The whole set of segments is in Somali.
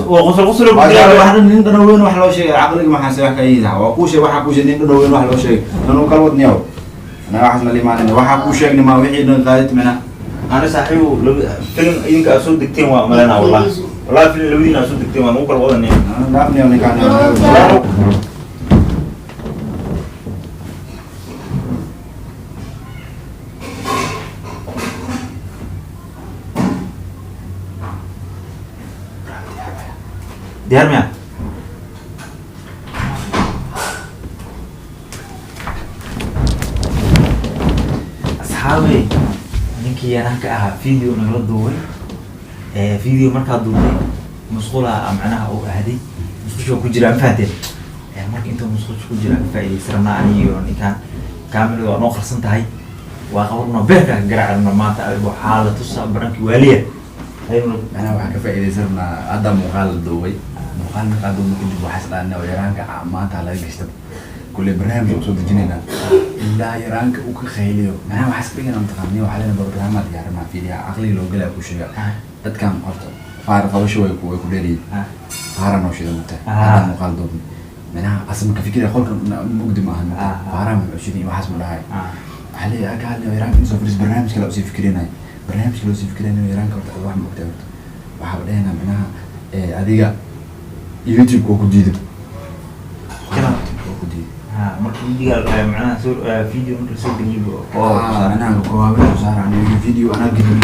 Waa qosol qosol. Wax nin dhan weyn wax loo sheegay, caqliga maxaa se wax ka yihiin? Waa kuu sheeg, waxaa kuu sheeg nin dhan weyn wax loo sheegay. Tan uu kala wadniyow. Anaga waxaas la limaanayna. Waxaa kuu sheegnay ma wixii dhan qaadid mina. Ana saaxiibu film idinka aad soo degteen waa malaynaa, wallahi wallahi film labadiina aad soo degteen waa nagu kala wadanaya. Dhaafniyow ninkaan. Diyaar miya? Asxaabey, ninkii yaraanka ahaa video nagala duubay. Video markaa duubnay, musqula macnaha uu aaday, musqusha ku jiraa, ma fahanteen? Marka intuu musqusha ku jira ka faa'iidaysan rabnaa aniyo ninkaan. Kaamirada waa noo qarsan tahay, waa qabanaa, beerka ka garaacna maanta. Adigo waxaa la tusaa barankii waaliya. Macnaha waxaan ka faa'iidaysan rabnaa hadda muuqaal la duubay. Muuqaal markaa duubno kadib waxaa is dhahnaa oo yaraanka maanta laga gashta. Kulley barnaamij oo soo dejinaynaa ilaa yaraanka uu ka qayliyo. Macnaha waxaa iska dhiganaa mataqaana, waxaa leenahay barnaamij diyaarinaa, fiiriyaa caqliga loo galaya ku sheega. Dadkan horta faar qabasho way ku dheeryihiin. Faara noo shida mugtahay. Hadda muuqaal duubnay. Macnaha asma ka fikiraya qolka mugdi ma ahan mugtahay. Faaraha muxuu shiday, waxaas ma dhahay. Waxaa leeyahay ka hadlaya yaraanka in soo fariis, barnaamij kale usii fikrinaya, barnaamij kale usii fikrinaya yaraanka. Horta wax ma ogtahay? Horta waxaa la dhahaynaa macnaha adiga YouTube waa ku diiday. YouTube waa ku diiday. Ha, marka video macnaha soo video marka lasoo geliyo oo Macnaha kowaabin soo saara aniga video anaa gelin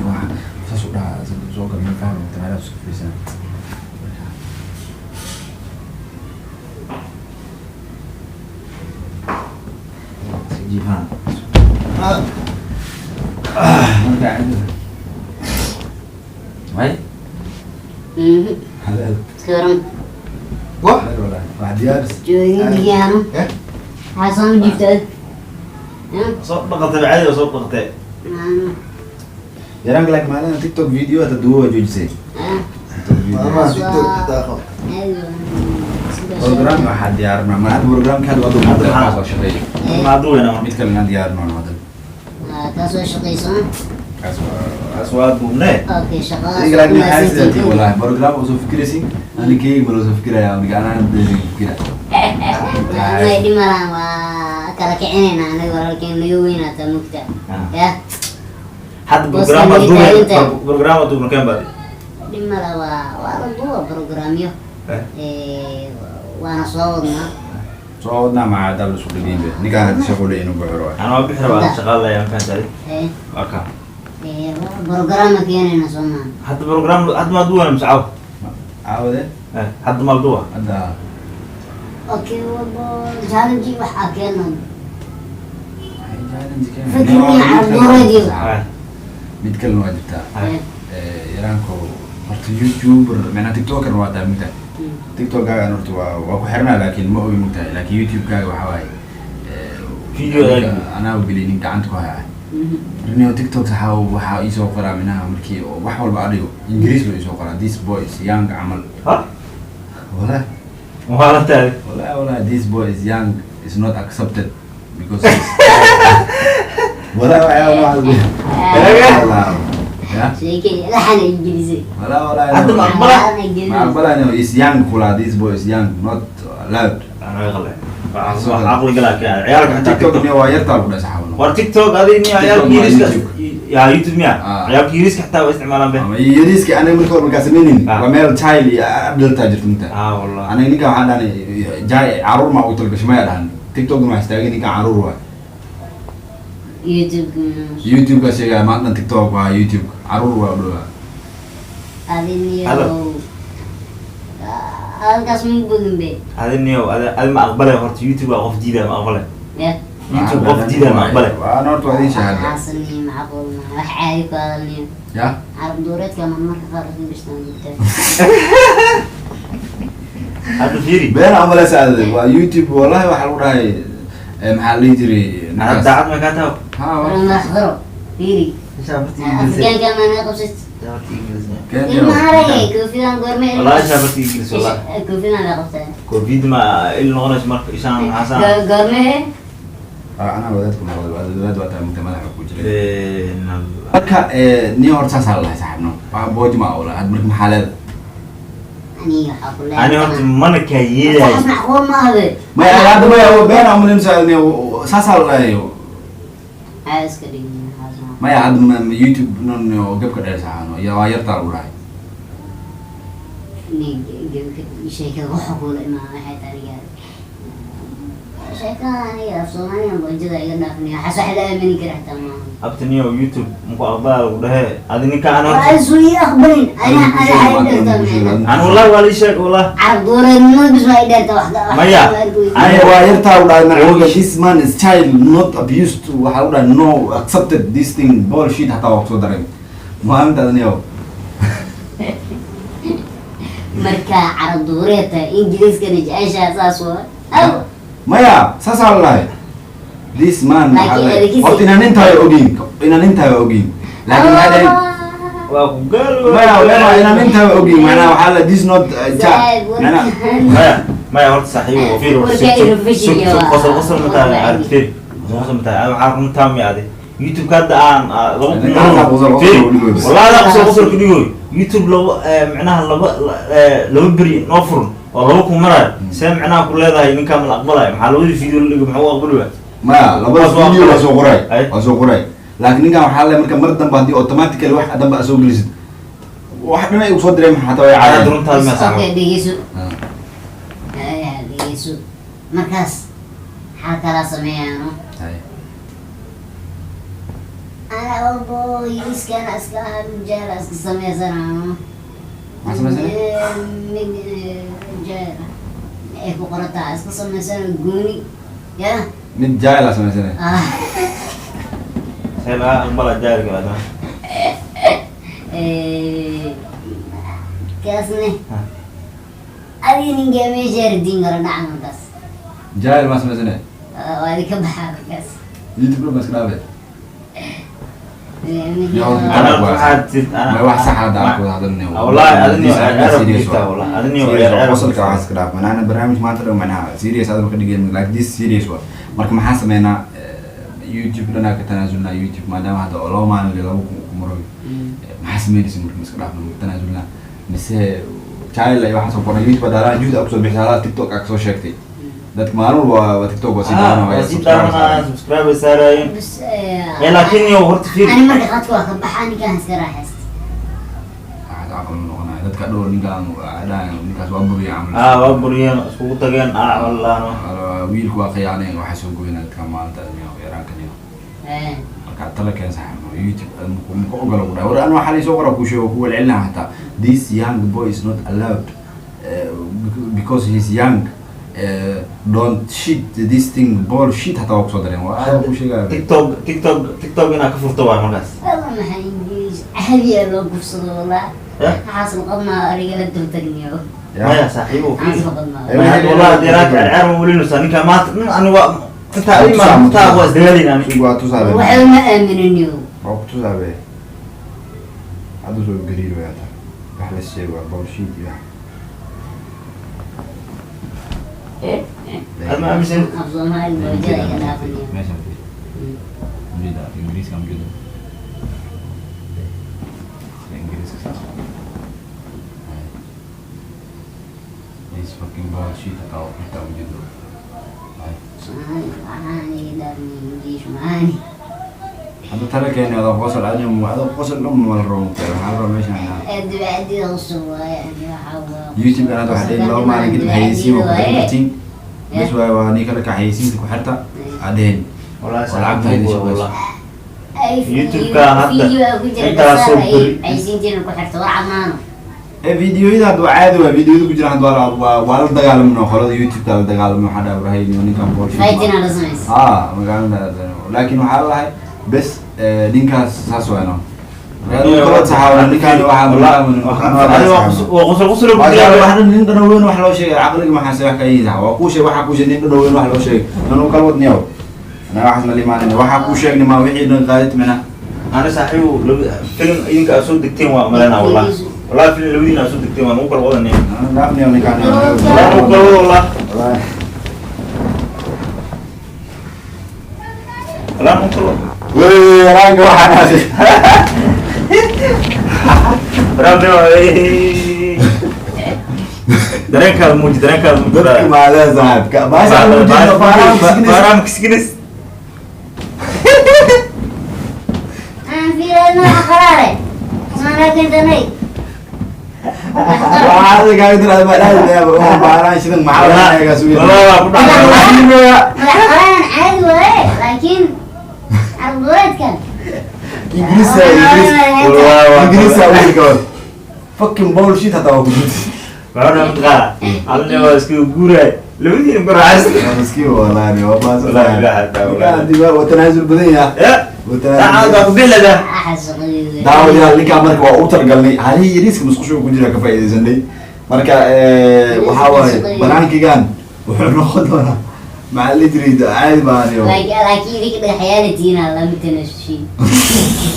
waxa saas u dhaha soo gal ma fahmi meelaha isku fariisana. Jiifaan. Marka way hadaal. Iska waran. Wax wax diyaaris. Joogin diyaano. Maxaa soo jiifta? Soo dhaqatay caadi oo soo dhaqatay. Yaraanka laakiin maalin TikTok video hata duwa waa joojisay. TikTok video. Program waxaa diyaarinaa ma hadda programka hadda waa duubnaa, kaas waa shaqeeyay. Ma duwayna. Mid kale inaan diyaarinno hadda. Kaas waa shaqayso. Kaas waa Kaas waa duubnee. Okay, shaqadaas. Adiga laakiin maxaa sidaati, wallahi program oo soo fikiraysin, ani keyga ma loo soo fikiraya, aniga anaa fikira. May dhimalaan, waa kala kicinayna anaga, walaalkeen naga weynaata mugta ya. Hadda Boos program ka duubnay. taagan. Program duubna keen baadi. Dhimala waa la duuba programyo. Waana soo wadnaa. Soo wadnaa maca dab isku dhigayn be ninkaan hadda shaqo le inuu buxuro. Ana waa bixi rabaa, shaqada la fahantahay. Waa ka. Programa keenayna soo maaha? Hadda program hadda ma duwana mise caaw? Caawade. Hadda ma duwa. Hadda. Okay, challenge waxaa keena. Fikirniya carruureed. Mid kalena waa jirtaa. Yaraanko horta youtuber macnaa tiktoker waa taa mugtahay. Tiktokaagan horta waa ku xirnaa, laakiin ma ogi mugtahay, laakiin youtube-kaaga waxaa waaye Video anaa geliy nin gacanta ku haya. Riniyo TikTok saxa waxaa iisoo qoraa minaha markii oo wax walba adhigo Ingiriis loo iisoo qoraa, "This boy is young" camal. Ha. Wallahi. Waa la tahay. Wallahi wallahi, "This boy is young is not accepted because he's" wallahi waxyaaba noocaas ya. Sheekay laxan ingiriisi. Wallahi wallahi. Hadda ma aqbala? Ma aqbalanayo, "Is young" kula, "This boy is young, not allowed." Anaga qale wax caqli galaa keen ciyaalka xitaa. TikTok ni waa yartaa ku dhahay saxaabno. War TikTok adi ni ciyaalka TikTok waa yariiska. YouTube. Ya YouTube miya? Ah. Ciyaalka yariiska xitaa waa isticmaalaan be. Ama yariiska aniga marka hore markaa sameynayni waa meel child iyo adulta jirta inta. Ah wallah. Aniga ninka waxaan dhahnay jai caruur ma ugu talgashay maya dhahan. TikTok ma istaagay, ninka caruur waa. YouTube. YouTube ka sheegaya maanta TikTok waa YouTube caruur waa u dhawaa. Adiniyo. Hello. Halkaas ma bogin be. Adi niyo adi adi ma aqbalay horta YouTube waa qof diidaya ma aqbalay. Ya. YouTube qof diidaya ma aqbalay. Waa horta waa idin shahaada. Xaasani macquul ma wax caadi ku hadalniyo. Ya. Carab duureedka marmarka qaar isku gashtaan gubtaa. Hadda fiiri. Been amaleysa aad waa YouTube, wallahi waxaa lagu dhahay maxaa la dhihi jiray Hadda daacad ma kaa taho? Ha. Waran madax daro fiiri. Shaafarti Ingiriis. Afrikaanka maana qabsat. Shaafarti Ingiriis. Kenya. Ilma haragay koofidan goorme. Wallahi shaafarti Ingiriis wallahi. Koofidan la qabtaa. Covid ma il noqonayso marka ishaan maxaa saa. Goorme. Anaa wadaadku noqday, wadaad waa taa mugta madaxa ku jiray. Een Marka nin horta saasaa la dhahay saaxiibno waa booji ma ola had marka maxaa leeda. Aniga waxaa ku leeyahay Ani horta mana kaa yeelayo. Waxaas macquul ma aha be. Maya, hadda maya, been aan umalinaysaa, saasaa la dhahayo. Maxaa iska dhigin waxaas ma. Maya, hadda YouTube non gabka dheer saxaano ya waa yartaa lagu dhahay. Nin sheekada waxa kula imaada waxay tahay aniga sheekada, aniga af Soomaaliyan boojada iga dhaafnaya, waxaas wax la aamini kara xitaa maaha. Abtaniyo YouTube muku aqbala lagu dhahe adi ninka aan Waa horta isu ii aqbalin, ana ana ay dheertaa macna. Aan wallahi waa lii sheeg wallah. Carab dooreednimada bis waa ay dheertaa, wax wax Maya. ma arkoysid. Maya, waa yartaa lagu dhahay. Marka this man is child not abused, waxaa lagu dhahay no accepted this thing bullshit, hataa waa kusoo daray maalintaas niyow. Marka carab dooreed tahay, Ingiriiskana jeceshaa, saas waa aw. Maya, saasaa la dhahay this man waxaa la Laakiin dhahay adeegisi- horta inaan intaa ogeyn, inaan intaa ogeyn, laakiin waxay dhaheen Waa ku gaal. Maya, maya, inaan intaa ogeyn macnaha waxaa la this not child Zaid, macnaha. Maya, maya, horta saaxiibo fiir. Warka innovation iyo Qosol qosol ma tahay? waa Arag, fiir, qosol qosol ma tahay? Waxaa runtaa mi adi YouTube hadda aan laba kun Ninka hadda qosol qosol fiir u dhigoy bas. Wallahi hadda qosol qosol ku dhigoy YouTube laba macnaha laba beri noo furan oo 2000 marayo, see macnaha ku leedahay ninkaa ma la aqbalayo? Maxaa labadii video la dhigo, maxuu aqbali waay? Maya, labada Waa soo video waa qoray. soo qoray. Ay. Waa soo qoray, laakiin ninkan waxaa le marka mar dambe haddii automatically wax dambe aad soo gelisid, wax dhan ay usoo direen xataa way hadda caadeen. Runtaas ma Okay, saaxiibo. Dhegeyso. Ah. Haya, dhegeyso, markaas maxaa kala sameeyaano? Ay. Ana walbo yiriskana iska aha mijaala iska sameysanaano. Maxaa sameysanay? Mid jaal ay ku qorataa iska sameysana gooni ya. Mid jaayl aa sameysanay. Ah. See laga aqbala jaarka adna? Kaasne adiga ninka meesha ridin karo dhaca markaas. Jaayl maa sameysanay? Waa idinka baxaa markaas. YouTube dhan baa iska dhaafe. Mid- Ana waxaad tid Ma wax sax hadda aan ku wada hadalnay. Wallahi adina ceer ku jirtaa, wallahi adina ceer ceer. Qosolka waxaa iska dhaaf, macnaha barnaamij maanta dhan macnaha serious adama ka dhigeen, like this serious wa. Marka maxaa sameynaa? YouTube dhan aa ka tanaasulnaa YouTube, maadaama hadda oo 2 maalin iyo 2000 ku marayo. Maxaa sameynaysa marka? Ma iska dhaafna, ma tanaasulnaa mise child ay waxaa soo qoray YouTube hadda juhd aa kusoo bixisay, halaa TikTok aa kasoo sheegtay, dadka maalin walba waa TikTok waa sii daawanaya. Waa sii daawanaya, subscribe ay saarayeen. Bas. Laakiin yo horta fiir. Ani marka qadka waa ka baxaa, ninkaan iska raaxaysta. Waxaas caqli noqonaya dadka dhow, ninkaan dhahayan ninkaas waa buriya camal. Ah, waa buriyeen, iskugu tageen, ah wallahi. Wiilku waa khiyaaneen, waxaa soo goynaa dadka maalinta yaraankan iyo marka tala keen saxan YouTube muku ogolo ku dhahay. War an waxaa laysoo qora kuu sheego ku welcelinaa hataa this young boy is not allowed because he's young, don't shit this thing bullshit, hataa waa kusoo dareen, waa aad ku sheegaya. TikTok inaad ka furto waay markaas. Walla maxaa Ingiriis caadiya loo gufsado wallah. Eh? Waxaas noqon maa ariga la dultagniyo. Maya saaxiibo. Waxaas Fiir. noqon maa. Maya, hadda wallahi deeraanka ceer ma welinaysaa ninka maanta nin ani waa intaa imaan intaa waa isdagaalayna ani. Waa tusaabe. Waxba ma aamininiyo. Waa ku tusaabe, hadda soo gariir way hataa wax la sheego waa bullshit iyo wax. Aad ma aaminsan. Af Soomaali moojada iga dhaafaniyo. Meeshan fiir, ujeeda Ingiriiska, ujeeda Ingiriiska saas waa. This fucking bullshit hataa waa intaa ujeedo. Soomaali waxaan iga dhaafniyo Ingiriis maani. Hadda tala keeni, adoo qosol adoo qosol dhan ma la rabo, waxaa la rabaa meeshan Dibacdida cusub waaye, ani waxaa waa YouTube anaad waxaa dhehen 2 maalin kadib xayeysiin waa ku xiran kartiin bes waay, waa nii kale ka xayeysiinta ku xirta aad dhehen. Wallahi Waa lacagta saaxiibo idin wallahi. Ay, YouTube-ka hadda video ku jira intaasoo kasaar ay xayeysiintiina ku xirto war camaano. Ee videoyada hadda waa caadi, waa videoyada ku jira hadda waa la dagaalamno qolada YouTube-ka la dagaalamno, waxaa dhaha warhay ninkan bullshit. Fighting la samaysa. Ah, magaalada laakiin waxaa lalahay bes ninkaas saas waay no kala saxaabana ninkaan waxaa Adi waa qosol qosol ku jira. Wax nin dhan weyn wax loo sheegay caqliga maxaa se wax ka yihiin, waa kuu sheeg, waxaa kuu sheeg nin dhan weyn wax loo sheegay nanu kala wadniyow anaga waxaas la limaanayna, waxaa kuu sheegnay ma wixii dhan qaadid mina. Ani saaxiibo laba film idinka aad soo degteen waa malaynaa, wallahi wallahi film labadiina aad soo degteen waa nagu kala wadanay. Dhaafniyow ninkaan. Wallahi nagu kala wada, wallahi. Wallahi. Wallahi nagu kala wada. Wey, yaraanka waxaan aasay. Bravo. Dareenkaada muuji, dareenkaada muuji. Dadka maalee saaxiibka baasha ugu jirta faaraha kiskinis. Faaraha kiskinis. Aan fiirino qaraare. Maana keentanay. Waxaa adiga kaaga diraada ma dhahdi oo faaraha shidan maxaa laga eegaa suuqa. Wallah waa ku dhacday. Madax qaraan caadi waaye, laakiin carbureedkan. Ingiriisa, Ingiriis, Ingiriisa wiil gabadh fucking bullshit hataa waa ku jirta. Waxaana mataqaana alne waa iska guuraay labadiina ku raaxaysta. Waa miskiin wallahi, waa baas. Wallahi ilaaha taa, wallahi. Ninkaan hadii waa tanaasul badan yahay. Ya Waa tanaasul. saacad baa ku biladaa. Axas shaqadeedu. Daawadayaal, ninkaan marka waa u talagalnay halihii yariiska musqushu ku jira ka faa'iidaysanay. Marka waxaa waaye banaankigan wuxuu noqon doonaa, maxaa la jiray, caadi baaniyo. Laakiin idinka dhagaxyaalatiina lama tanaasushin.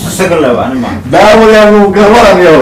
Isaga leba ani ma Daawadayaal, wuu gabaranayo.